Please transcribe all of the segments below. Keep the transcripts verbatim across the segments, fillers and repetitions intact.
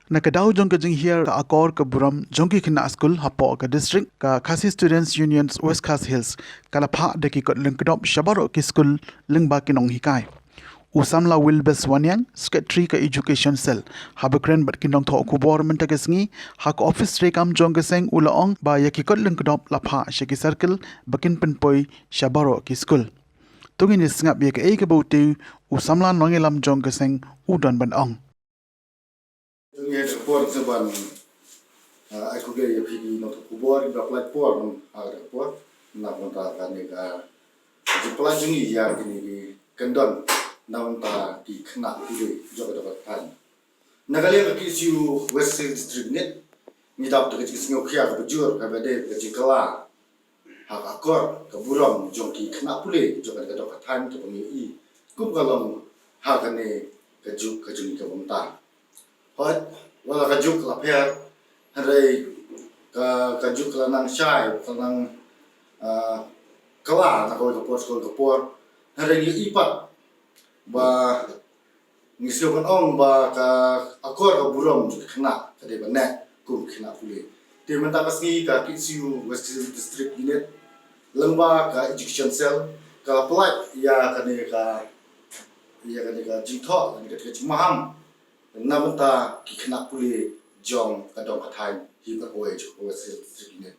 Na ka daw jong ka jinghiar ka akor ka burom jong ki khynnah skul hapoh ka district, ka Khasi Students Union West Khasi Hills ka la phah da ki kot lyngkdop sha baroh ki skul lyngba ki nonghikai. U samla Wilbes Waniang, Secretary ka Education Cell, haba kren bad ki nongthoh khubor mynta ka sngi ha ka ophis treikam jong ka seng, u la ong ba ïa ki kot lyngkdop la phah sha ki circle ba kin pynpoi sha baroh ki skul. To ngin ïa sngap ïa kaei kaba u tei u samla nongïalam jong ka seng u don ban ong. Jong ngi ha ka por sa ban, ah, ai khublei ïa phi ki nongthoh khubor kiba pynlait por ha ka por na ka bynta kane ka jingpynlait jong ngi ïa kine ki kyndon na ka bynta ki khynnah pule jong ka dong ka thaiñ. Na ka liang ka K S U West Khasi Hills District Unit ngi dap da ka jingsngewkhia kaba jur kaba dei ka jingkylla ha ka akor ka burom jong ki khynnah pule jong ka dong ka thaiñ kaba ngi ïohi kum ka long ha kane ka juk ka jong ngi kaba mynta. Hooid, wat la ka juk ka la pher, hynrei ka, ka juk ka la nang shai, ka la nang, ah, kylla na kawei ka por sha kawei ka por. Hynrei ngi ïohi pat ba ngi sngew ban ong ba ka akor ka burom jong ki khynnah ka dei ban neh kum ki khynnah pule. Te mynta ka sngi ka K S U West Khasi Hills District Unit lyngba ka Education Cell ka la pynlait ïa kane ka, ïa kane ka jingthoh, ïa kane ka jingmaham na bynta ki khynnah pule jong ka dong ka thaiñ hi baroh kawei jong ka West Khasi Hills District Unit.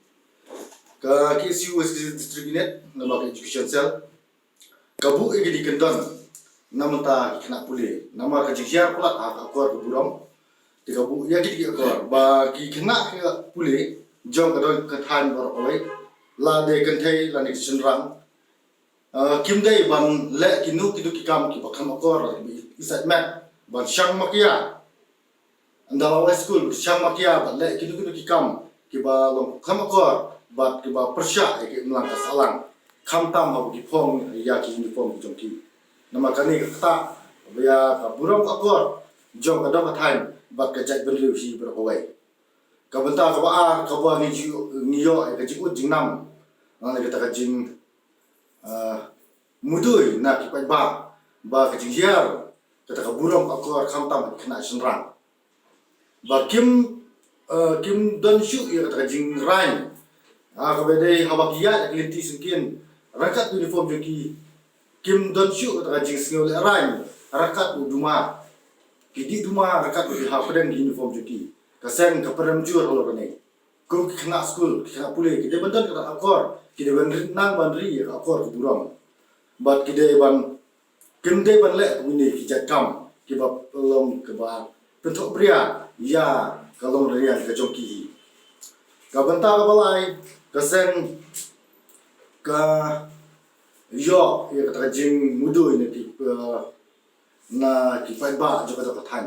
Ka K S U West Khasi Hills District Unit lyngba ka Education Cell ka buh ïa ki kyndon na bynta ki khynnah pule namar ka jinghiar palat ha ka akor ka burom. Te ka buh ïa ki akor ba ki khynnah ki pule jong ka dong ka thaiñ baroh kawei, la dei kynthei lane ki shynrang, ah, kim dei ban leh kino kino ki kam kiba khlem akor lane kiba isait met ban shang makia. Ynda la wai skul ki shang makia bad leh kino kino ki kam kiba long khlem akor bad kiba pyrshah ïa ka imlang ka sahlang, khamtam haba ki phong ïa ki uniform ki jong ki. Namar kane ka ktah ïa ka burom ka akor jong ka dong ka thaiñ bad ka jaitbynriew hi baroh kawei. Ka bynta kaba ar kaba ngi ju, ngi ïoh ïa ka jingud jingnam, lane kata ka jing, ah, mudui na ki paidbah ba ka jinghiar kata ka burom ka akor khamtam ki khynnah shynrang ba kim, eh, kim don shuh ïa kata ka jingrain. Ah, kaba dei haba ki ïaid ïa ki lynti syngkien ryngkat uniform jong ki, kim don shuh kata ka jingsngew lehrain ryngkat u duma. Ki dih duma ryngkat u dih ha pdeng uniform jong ki. Ka seng ka pyrem jur halor kane. Kum ki khynnah skul, ki khynnah pule, ki dei ban don kata ka akor, ki dei ban ri, nang ban ri ïa ka akor ka burom. Bad ki dei ban, kim dei ban leh kumne ki jait kam kiba long kiba pynthohbria ïa ka long rynïeng ka jong ki hi. Ka bynta kaba lai, ka seng ka ïoh ïa kata ka jingmudui na ki, eh, na ki paidbah jong ka dong ka thaiñ.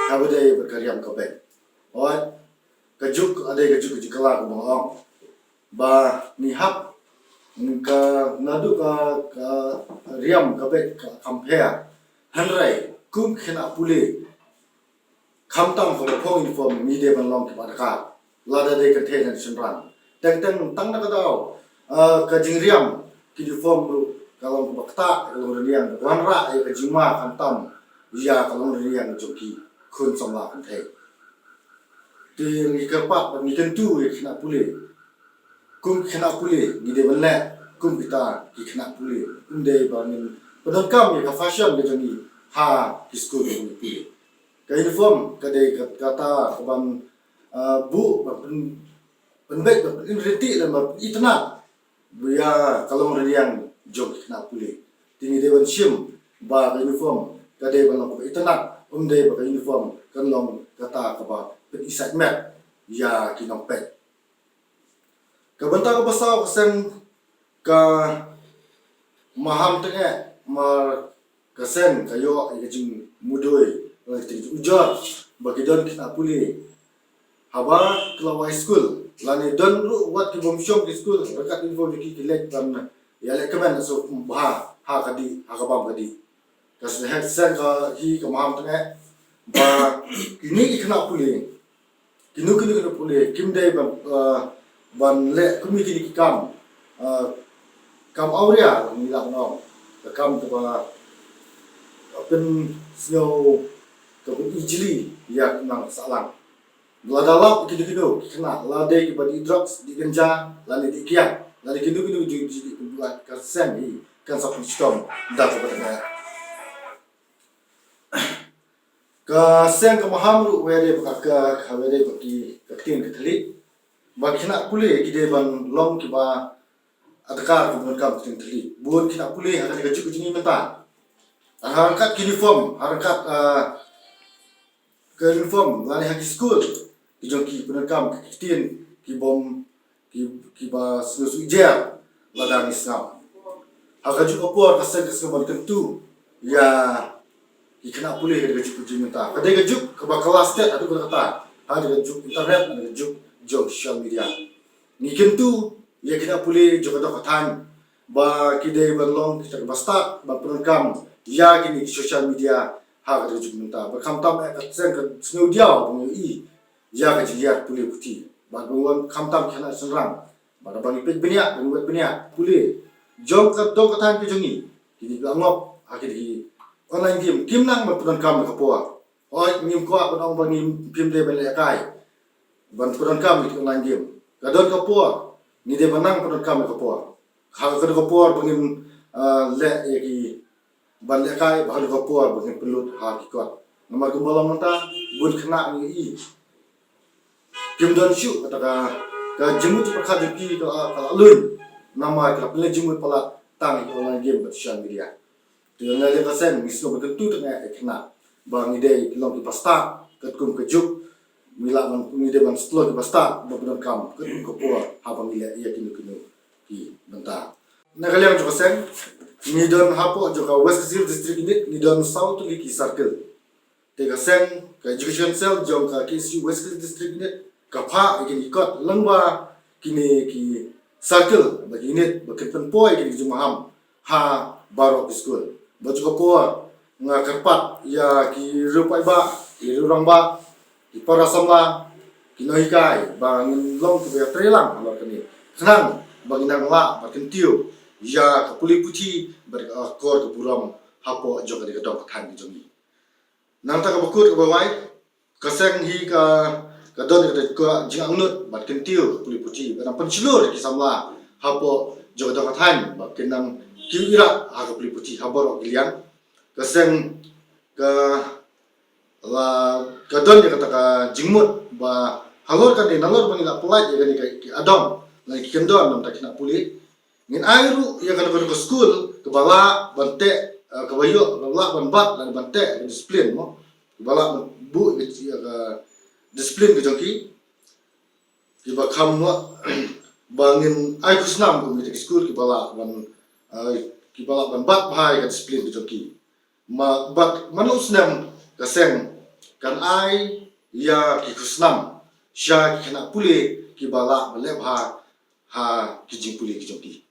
Kaba dei bad ka riam ka beit. Hooid, ka juk, ka dei ka juk ka jingkylla kumba nga ong. Ba ngi hap, ka naduh ka, ka riam ka beit ka compare. Hynrei kum ki khynnah pule, khamtam kaba phong uniform ngi dei ban long kiba adkar. Lada dei kynthei ne shynrang. Teng teng tang na ka daw, ah, ka jingriam ki uniform ruh ka long kaba ktah, ka long rynïeng, ka wanrah ïa ka jingma khamtam ïa ka long rynïeng jong ki khun samla kynthei. Te ngi kyrpad bad ngi kyntu ïa ki khynnah pule. Kum ki khynnah pule ngi dei ban leh kum kita ki khynnah pule. Ym dei ba ngin pyndonkam ïa ka fashion ka jong ngi ha ki skul jong ngi pule. Ka uniform ka dei ka-, kata kaban, ah, buh ban pyn-, pynbeit ban pynriti lem ban pynitynnad ïa ka long rynïeng jong ki khynnah pule. Te ngi dei ban shim ba ka uniform ka dei ban long kaba itynnad, ym dei ba ka uniform kan long kata kaba pynisait met ïa ki nongpeit. Ka bynta kaba saw ka seng ka maham tyngeh, mar ka seng ka ïoh ïa ka jingmudui, ïa ka jingujor ba ki don ki khynnah pule haba ki la wai skul lane don ruh wat ki bym shong ki skul, ryngkat ki bym ki, ki leit ban ïalehkmen sngewbha ha ka dih, ha ka bam ka dih. Ka seng ka hi ka maham tyngeh ba kine ki khynnah pule, kino kino kino pule kim dei ban, eh, ban leh kum kine ki kam, eh, kam awria ngi lah ban ong, ka kam kaba pynsngew, ka pynijli ïa ki nang sahlang. Lada lap ki dei kino ki khynnah, lada dei kiba dih drugs, dih ganja, lane dih kiad, lane kino kino ki dei, dei, dei, ka seng hi kan sa pynshitom da kaba tang. Ka seng ka maham ruh wei re ba ka, ka, ka wei re ba ki, ka ktien ka thylliej. Ba ki khynnah pule ki dei ban long kiba adkar ka bun kam ka ktien thylliej. Bun ki khynnah pule ha ka juk ka jong ngi mynta, ha ryngkat ki uniform, ha ryngkat, ah, ka uniform lane ha ki skul ki jong ki pyndonkam ki ktien ki bym, ki, kiba sngewsih jer lada ngi sngap. Ha ka juk ka por ka seng ka seng ban kyntu ïa ki khynnah pule ha ka juk ka jingmynta. Ka dei ka juk kaba ka la stet haduh katta, ha ka juk internet, ha ka juk jong social media. Ngi kyntu ïa ki khynnah pule jong ka dong ka thaiñ ba ki dei ban long kita kiba stad ban pyndonkam ïa kine ki social media ha ka juk mynta. Ba khamtam eh ka seng ka sngewdiaw ba ngi ïohi ïa ka jinghiar pule puthi. Ba ngi wan khamtam ki khynnah shynrang, ba ngi peit bniah, ba ngi wad bniah, pule jong ka dong ka thaiñ ka jong ngi, kine ki la ngop ha kine ki online game, kim nang ban pyndonkam ïa ka por. Hooid, ngim kwah ban ong ba ngim, phim dei ban lehkai ban pyndonkam ïa ki online game. Ka don ka por, ngi dei ban nang pyndonkam ïa ka por. Ha ka don ka por ba ngin, ah, leh ïa ki, ban lehkai, ba ha ka don ka por ba ngin pynlut ha ki kot. Namar kumba long mynta, bun khynnah ngi ïohi kim don shuh kata ka, ka jingmut jingpyrkhat jong ki ka, ka la lun. Namar ki la pynleit jingmut palat tang ïa ki online game bad social media. Te na liang ka seng ngi sngewbha kyntu tang ïa ki khynnah ba ngi dei ki long kiba stad katkum ka juk. Ngi lah ban, ngi dei ban shlur kiba stad ban pyndonkam katkum ka por haba ngi leh ïa kino kino ki bynta. Na ka liang jong ka seng, ngi don hapoh jong ka West Khasi Hills District Unit, ngi don saw tylli ki circle. Te ka seng, ka Education Cell jong ka K S U West Khasi Hills District Unit ka phah ïa kine ki kot lyngba kine ki circle bad ki unit ba kin pynpoi ïa kine ki jingmaham ha baroh ki skul. Bad jong ka por nga kyrpad ïa ki riew paidbah, ki riew rangbah, ki para samla, ki nonghikai ba ngin long kiba ïatreilang halor kane, khnang ba ngin nang lah ban kyntiew ïa ka pule puthi bad ka akor ka burom hapoh jong kane ka dong ka thaiñ ka jong ngi. Nangta kaba kut kaba wai, ka seng hi ka, ka don kata ka jingangnud ban kyntiew ka pule puthi, ban pynshlur ïa ki samla hapoh jong ka dong ka thaiñ ba kin nang kiew ïarap ha ka pule puthi ha baroh ki liang. Ka seng ka la, ka don ïa kata ka jingmut ba halor kane, nalor ba ngi la pynlait ïa kane ka, ka adong lane ki kyndon namar ki khynnah pule, ngin ai ruh ïa kane ka skul kaba lah ban teh, eh, kaba ïoh, kaba lah ban bat lane ban teh ka disiplin mo, kaba lah ban buh ïa ka disiplin ka jong ki, kiba kham lah ba ngin ai khusnam kum kita ki skul kiba lah ban, eh, kiba lah ban bat bha ïa ka disiplin ka jong ki. Ma, bad man la u snem ka seng kan ai ïa ki khusnam sha ki khynnah pule kiba lah ban leh bha ha ki jingpule ki jong ki.